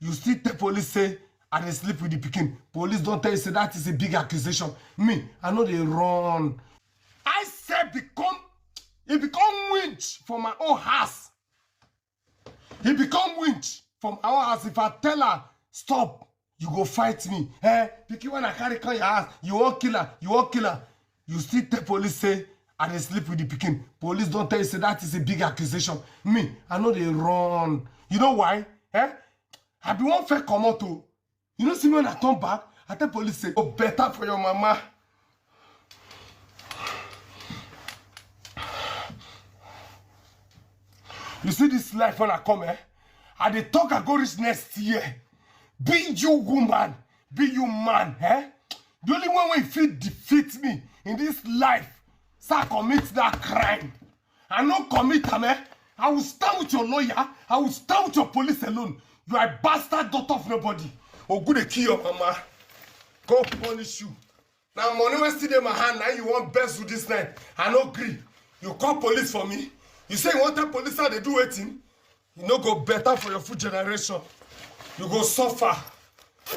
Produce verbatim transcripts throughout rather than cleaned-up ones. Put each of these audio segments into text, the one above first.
You still tell police say I dey sleep with the pikin. Police don tell you say that is a big accusation. Me, I no dey run. I say become, e become winch for my own house. E become winch for my own house. If I tell her stop, you go fight me. Eh? Pikin, when I carry come your house, you wan kill her, you wan kill her. You still tell police say I dey sleep with the pikin. Police don tell you say that is a big accusation. Me, I no dey run. You know why? Eh? I be wan fair comot o. You know, see, when I turn back, I tell police say, "Oh, better for your mama." You see this life when I come, eh? I dey talk, I go reach next year. Be you woman, be you man, eh? The only one wey fit defeat me in this life, say I commit that crime. I no commit am, eh? I will stand with your lawyer. I will stand with your police alone. You are a bastard daughter of nobody. Ogu dey kill your mama. God punish you. Na money wey still dey my hand, na you wan bezu this night. I no gree. You call police for me. You say you wan tell police how they do wetin? E no go better for your full generation. You go suffer.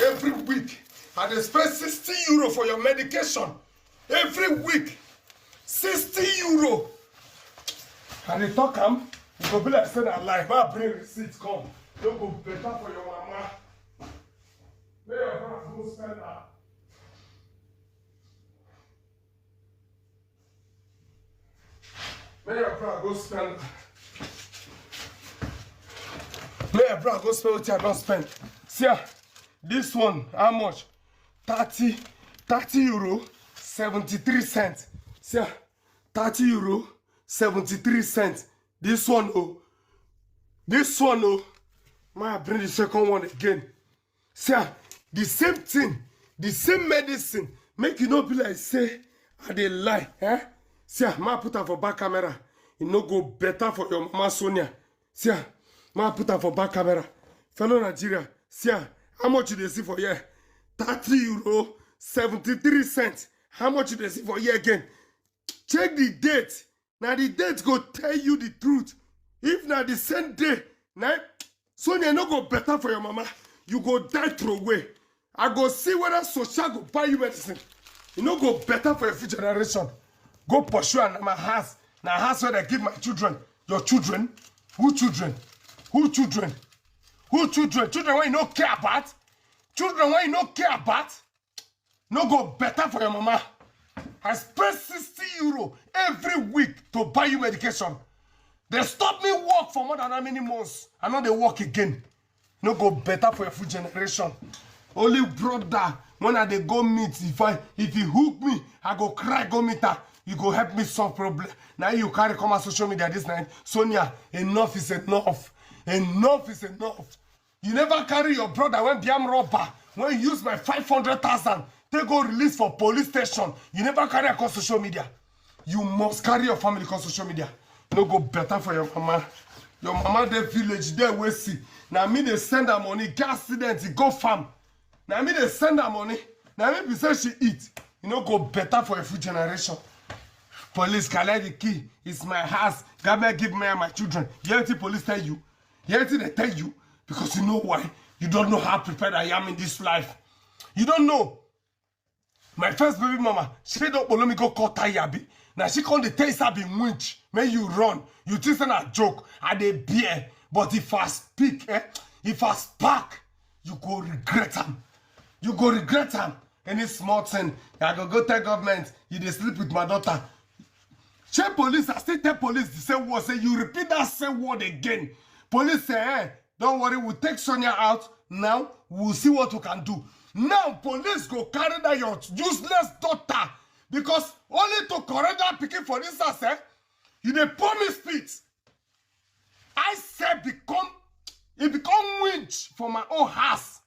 Every week, I dey spend sixty euro for your medication. Every week, sixty euro. I dey talk am, e go be like say na lie. Ma bring receipt come. No go better for your mama. Make your bra go spend am. Make your bra go spend. Make your bra go spend wetin I don spend. See, ah, this one, how much? Thirty, thirty euro, seventy-three cents. See, ah, thirty euro, seventy-three cents. This one, oh. This one, oh. Ma bring the second one again. See, ah, the same thing, the same medicine. Make you no be like say I dey lie, eh? See, ah, ma put am for back camera. E no go better for your mama Sonia. See, ah, ma put am for back camera. Fellow Nigeria, see, ah, how much you dey see for here? Thirty euro, seventy-three cents. How much you dey see for here again? Check the date. Na the date go tell you the truth. If na the same day, na Sonia, e no go better for your mama. You go die throway. I go see whether Sonia go buy you medicine. E no go better for your future generation. Go pursue am. Na my house. Na house wey I give my children. Your children? Who children? Who children? Who children? Children wey you no care about? Children wey you no care about? No go better for your mama. I spend sixty euro every week to buy you medication. They stop me work for more than how many months? I no dey work again. No go better for your full generation. Only brother, when I dey go meet, if I, if he hook me, I go cry go meet her. You go help me solve problem. Now you carry come on social media this night. Sonia, enough is enough. Enough is enough. You never carry your brother when be armed robber, when you use my five hundred thousand, take go release for police station. You never carry am come social media. You must carry your family come social media. No go better for your mama. Your mama dey village there wey see. Na me dey send her money, get accident, e go farm. Na me dey send her money. Na me be say she eat. E no go better for a full generation. Police collect the key. It's my house. Government give me and my children. You hear wetin police tell you? You hear wetin they tell you? Because you know why? You don't know how prepared I am in this life. You don't know. My first baby mama, she don follow me go call Tayabi. Now she come dey tell you say I be winch. Make you run. You think say na joke? I dey bear. But if I speak, eh? If I spark, you go regret am. You go regret am. Any small thing, I go go tell government, you dey sleep with my daughter. Shey police, I still tell police the same word, say you repeat that same word again. Police say, eh, don't worry, we'll take Sonia out. Now, we'll see what we can do. Now, police go carry that your useless daughter because only to correct that pikin for this house, eh? You dey pour me spit. I say become, e become winch for my own house.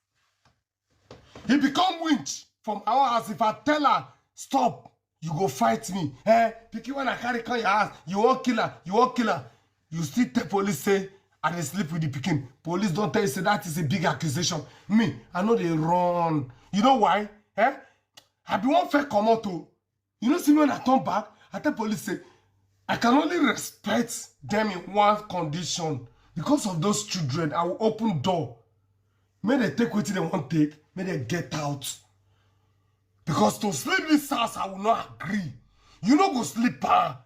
E become winch for my own house. If I tell her stop, you go fight me. Eh? Pikin, when I carry come your house, you wan kill her, you wan kill her. You still tell police say I dey sleep with the pikin. Police don tell you say that is a big accusation. Me, I no dey run. You know why? Eh? I be wan fair comot o. You know, see, when I turn back, I tell police say I can only respect them in one condition. Because of those children, I will open door. Make dem take wetin dem wan take, make dem get out. Because to sleep this house, I will not agree. You no go sleep, ah.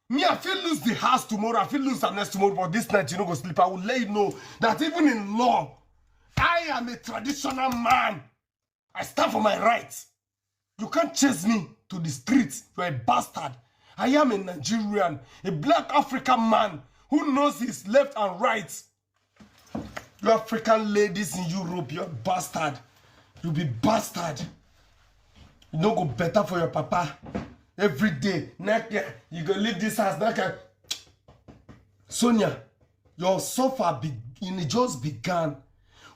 Me, I fit lose the house tomorrow, I fit lose am next tomorrow, but this night you no go sleep. I will let you know that even in law, I am a traditional man. I stand for my rights. You can't chase me to the streets. You're a bastard. I am a Nigerian, a black African man who knows his left and right. You African ladies in Europe, you're a bastard. You be bastard. You no go better for your papa. Every day, next year, you go leave this house. Next year. Sonia, your suffer be, e just began.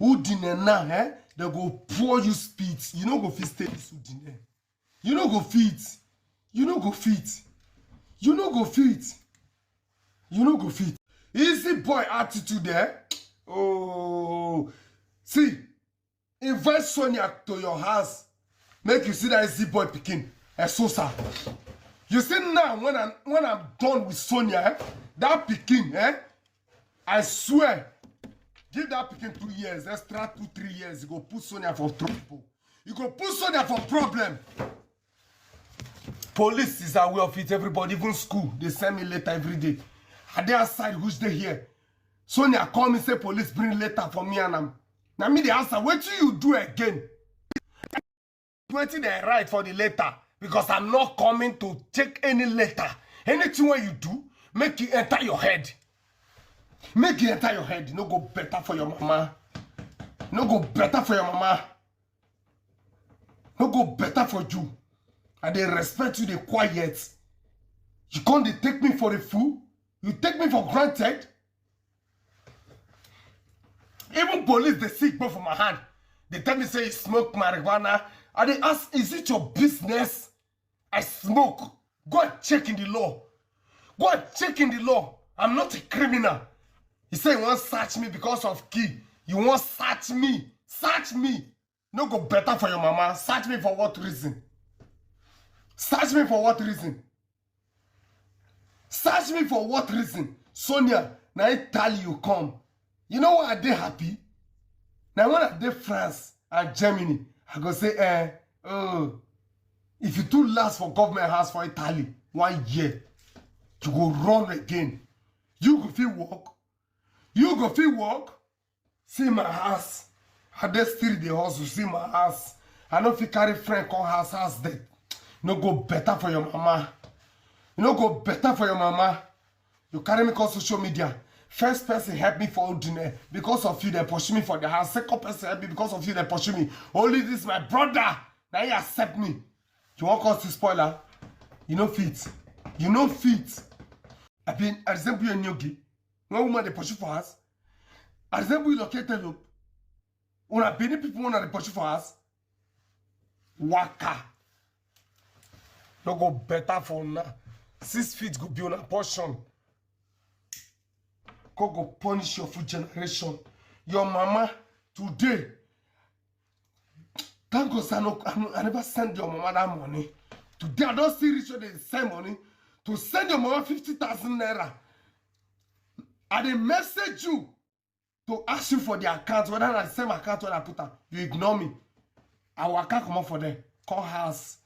Udine now, eh? They go pour you spit. You no go fit stay this Udine. You no go fit. You no go fit. You no go fit. You no go fit. Easy boy attitude, eh? Oh, see, invite Sonia to your house. Make you see that easy boy pikin. Esosa. You see now, when I'm when I'm done with Sonia, eh? That pikin, eh? I swear, give that pikin two years, extra two, three years. You go put Sonia for trouble. You go put Sonia for problem. Police is aware of it, everybody, even school, they send me letter every day. I dey outside, which dey here. Sonia call me, say police bring letter for me and am. Now me dey answer, wetin you do again? Wetin they write for the letter? Because I'm not coming to check any letter. Anything wey you do, make e enter your head. Make e enter your head. No go better for your mama. No go better for your mama. No go better for you. I dey respect you, dey quiet. You come dey take me for a fool. You take me for granted. Even police dey see igbo for my hand. They tell me say you smoke marijuana. I dey ask, is it your business? I smoke. Go and check in the law. Go and check in the law. I'm not a criminal. He say you wan search me because of key. You wan search me. Search me. No go better for your mama. Search me for what reason? Search me for what reason? Search me for what reason? Sonia, na Italy you come. You know why I dey happy? Now when I dey France and Germany, I go say, eh, oh, if you too last for government house for Italy, one year, you go run again. You go fit work. You go fit work. See my house. I dey still dey hustle. See my house. I no fit carry friend come house, house dey. No go better for your mama. You no go better for your mama. You carry me come social media. First person help me for Udine. Because of you, they pursue me for the house. Second person help me. Because of you, they pursue me. Only this my brother. Now you accept me. You want cause to spoiler? You no fit. You no fit. I been, I resemble you in Yogi. When woman they pursue for us, I resemble you located up. Una Benin people una dey pursue for us. Waka. No go better for una. Six feet go be una portion. God go punish your full generation. Your mama today. Thank God say I, no, I, no, I never send your mama that money. Today I don't see Richard dey send money to send your mama fifty thousand naira. I dey message you to ask you for the account, whether na the same account wey I put am, you ignore me. I waka comot for there, come house,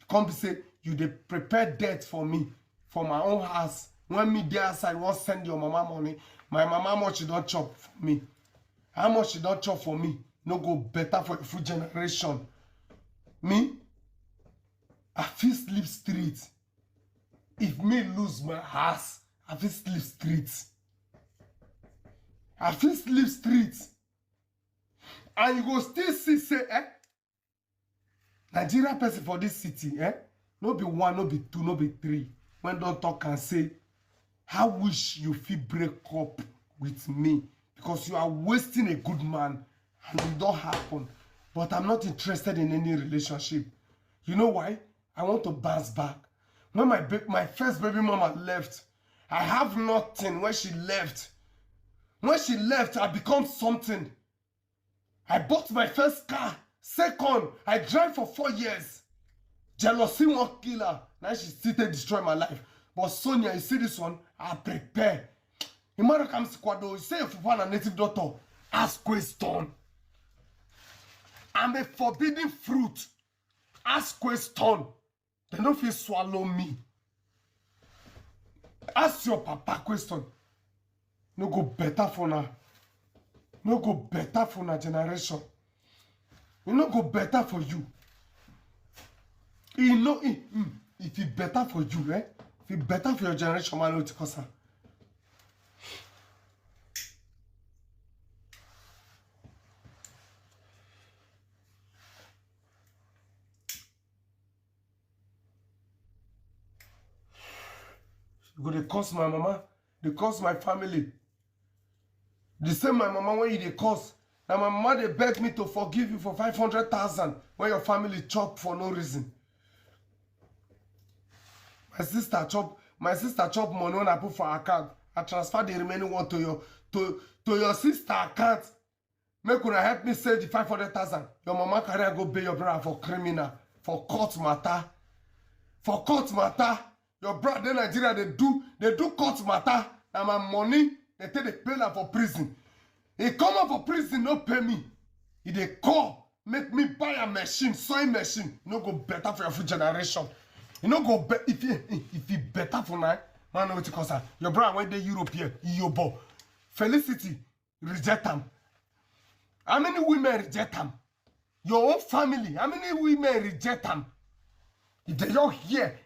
come be say you dey prepare debt for me for my own house. When me dey outside, wan send your mama money, my mama, how much you don chop for me? How much you don chop for me? No go better for your full generation. Me, I fit sleep street. If me lose my house, I fit sleep street. I fit sleep street. And you go still see say, eh? Nigeria person for this city, eh? No be one, no be two, no be three. When don talk and say, I wish you fit break up with me because you are wasting a good man and it don't happen. But I'm not interested in any relationship. You know why? I want to bounce back. When my ba- my first baby mama left, I have nothing. When she left, when she left, I become something. I bought my first car. Second, I drive for four years. Jealousy won't kill her. Now she still take destroy my life. But Sonia, you see this one? I prepare. Imara comes Kwado. You say your papa na native doctor. Ask question. I'm a forbidden fruit. Ask question. They no fit swallow me. Ask your papa question. No go better for now. No go better for na generation. E no go better for you. E no, e, mm, if e better for you, eh? If e better for your generation, man, no take concern. You go dey curse my mama, dey curse my family. The same my mama when you dey curse, na my mama dey beg me to forgive you for five hundred thousand when your family chop for no reason. My sister chop, my sister chop money when I put for account. I transfer the remaining one to your, to, to your sister account. Make una help me save the five hundred thousand. Your mama carry go pay your brother for criminal, for court matter. For court matter. Your brother dey Nigeria, they do, they do court matter. Na my money, they take the pay am for prison. He come out for prison, no pay me. He dey call, make me buy a machine, sewing machine. E no go better for your future generation. E no go be, if you, if you better for now, man, no wetin cause am. Your brother wey dey Europe here, Iyobo, Felicity, reject am. How many women reject am? Your own family, how many women reject am? If they don't hear,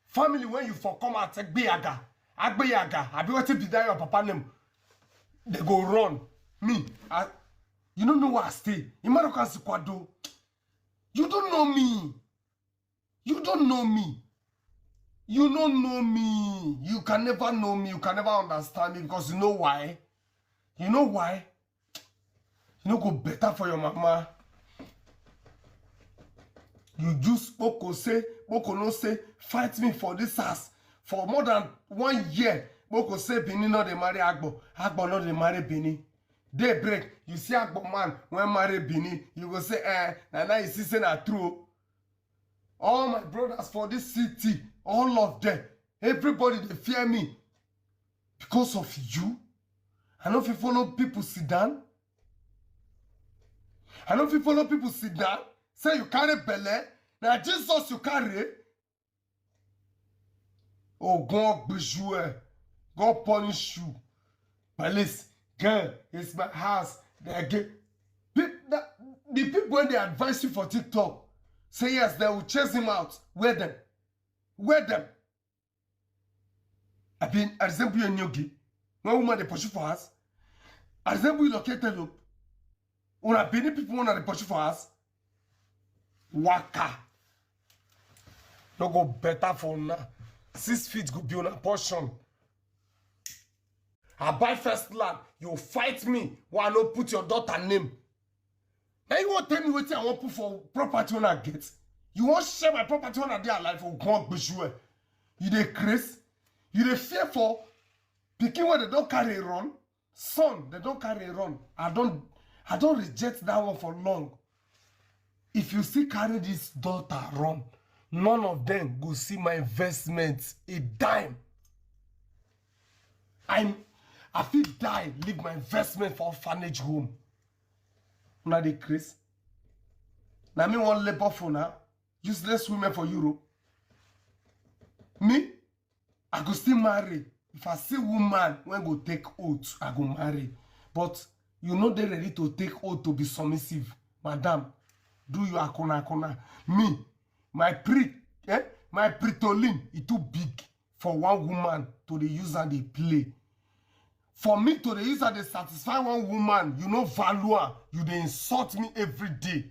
family when you for come out, Agbeyaga, Agbeyaga, abi wetin be that your papa name? They go run. Me, I, you don't know where I stay. Imarokan Sikwado. You don't know me. You don't know me. You don't know me. You can never know me. You can never understand me because you know why? You know why? You no go better for your mama. You use Boko say, Boko no say, fight me for this house. For more than one year, Boko say Benin no dey marry Agbo. Agbo no dey marry Benin. Day break, you see Agbo man when marry Benin, you go say, eh, na now you see say na true. All my brothers for this city, all of them, everybody dey fear me because of you. I no fit follow people sit down. I no fit follow people sit down. Say you carry belle, na Jesus you carry. Ogun Ogbijue, God punish you. Police, girl, it's my house. They get, peop-, that, the people when they advise you for TikTok, say yes, they will chase him out. Wear them. Wear them. I been, I resemble you in Yogi. When woman they pursue for us, I resemble you located up. Una Benin people una dey pursue for us. Waka. No go better for una. Six feet go be una portion. I buy first land, you fight me. Why no put your daughter name? Now you won't tell me wetin I wan put for property una get. You wan share my property una dey alive or go on gbesue. You dey craze. You dey fear for pikin wey dem don carry run. Son, they don't carry run. I don't, I don't reject that one for long. If you still carry this daughter run, none of them go see my investment a dime. I'm, I fit die, leave my investment for orphanage home. Una dey craze. Na me wan labor for now. Useless women for Europe. Me, I go still marry. If I see woman when go take oath, I go marry. But you know they ready to take oath to be submissive. Madam, do you akona akona. Me, my pre, eh, my pritolin, it too big for one woman to dey use and dey play. For me to dey use and dey satisfy one woman, you no value her, you dey insult me every day.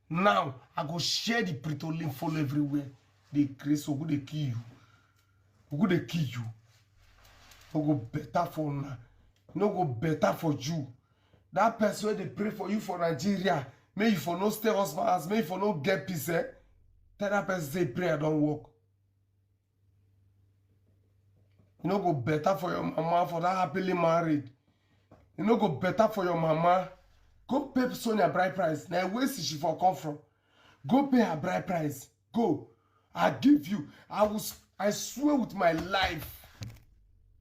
Now, I go share the pritolin follow everywhere. Dey craze, Ogu dey kill you. Ogu dey kill you. No go better for una. No go better for you. That person wey dey pray for you for Nigeria, may you for no stay husband house, may you for no get peace, eh? Tell that person say prayer don't work. You no go better for your mama for that happily married. You no go better for your mama. Go pay Sonia bride price. Now where she for come from? Go pay her bride price. Go. I give you. I will. I swear with my life.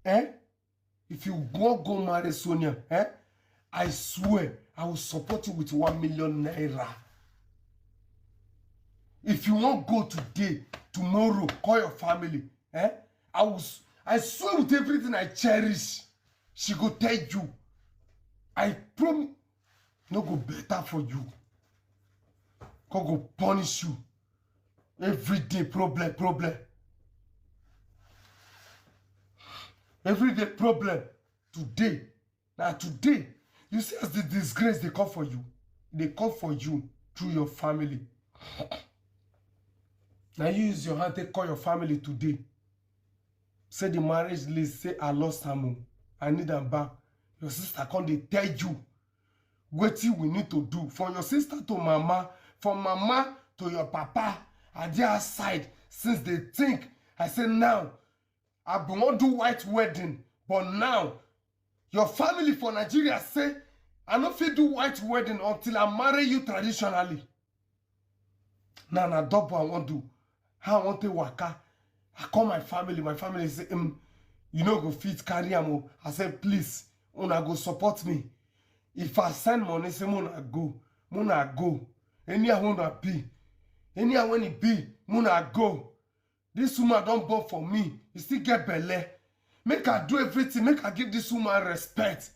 Eh? If you go go marry Sonia, eh? I swear I will support you with one million naira. If you wan go today, tomorrow, call your family. Eh? I will s- I swear with everything I cherish, she go tell you. I promise, no go better for you. God go punish you. Everyday problem, problem. Everyday problem. Today, na today, you see as the disgrace dey come for you, dey come for you through your family. Na you use your hand take call your family today, say the marriage list, say I lost am o, I need am back. Your sister come dey tell you wetin we need to do, from your sister to mama, from mama to your papa. I dey outside since, dey think. I say now I bin wan do white wedding, but now your family for Nigeria say I no fit do white wedding until I marry you traditionally. Now na double I wan do. How I wan take waka? I call my family, my family say, um, you no go fit carry am o. I say, please, una go support me. If I send money, say, muna go, muna go. Anyhow una be, anyhow when e be, muna go. This woman don born for me, e still get belle. Make I do everything, make I give this woman respect.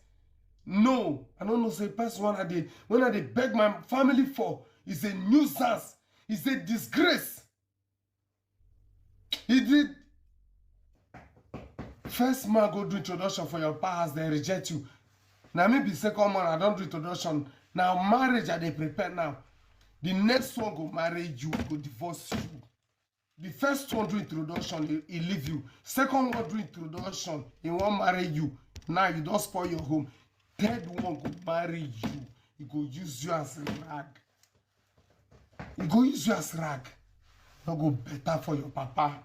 No, I no know say person when I dey, when I dey beg my family for, is a nuisance, is a disgrace. He did first man go do introduction for your papa house, dem reject you. Na me be second man, I don do introduction. Na marriage I dey prepare now. The next one go marry you, go divorce you. The first one do introduction, he, he leave you. Second one do introduction, he wan marry you. Now you don spoil your home. Third one go marry you. He go use you as rag. He go use you as rag. No go better for your papa.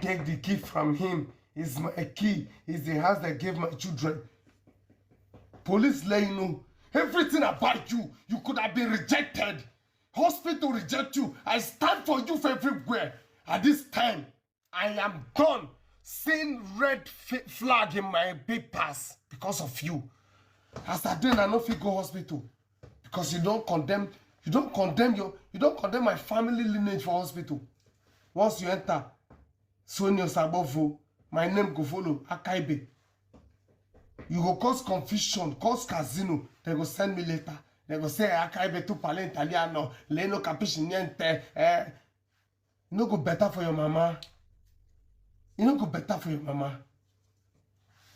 Take the key from him. It's my key. It's the house that gave my children. Police let you know everything about you. You could have been rejected. Hospital reject you. I stand for you for everywhere. At this time, I am done seeing red f- flag in my papers because of you. As I then I no fit go hospital because you don't condemn, you don't condemn your, you don't condemn my family lineage for hospital. Once you enter, Sonia Sabovo, my name go follow Akaibe. You go cause confusion, cause casino. They go send me later. They go say Akaibe tu parla italiano, lei no capisce niente. Eh, e no go better for your mama. E no go better for your mama.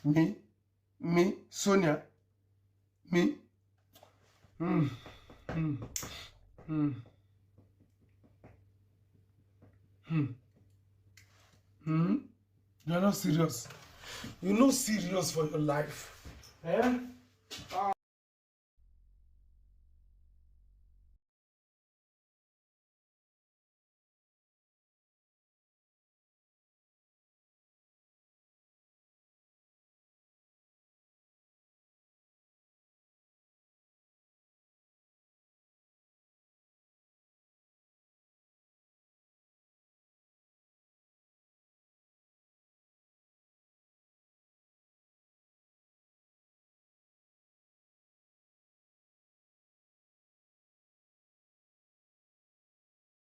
Me, me, Sonia, me. Hmm. Hmm. Hmm. Hmm. Hmm. You are not serious. You no serious for your life. Eh?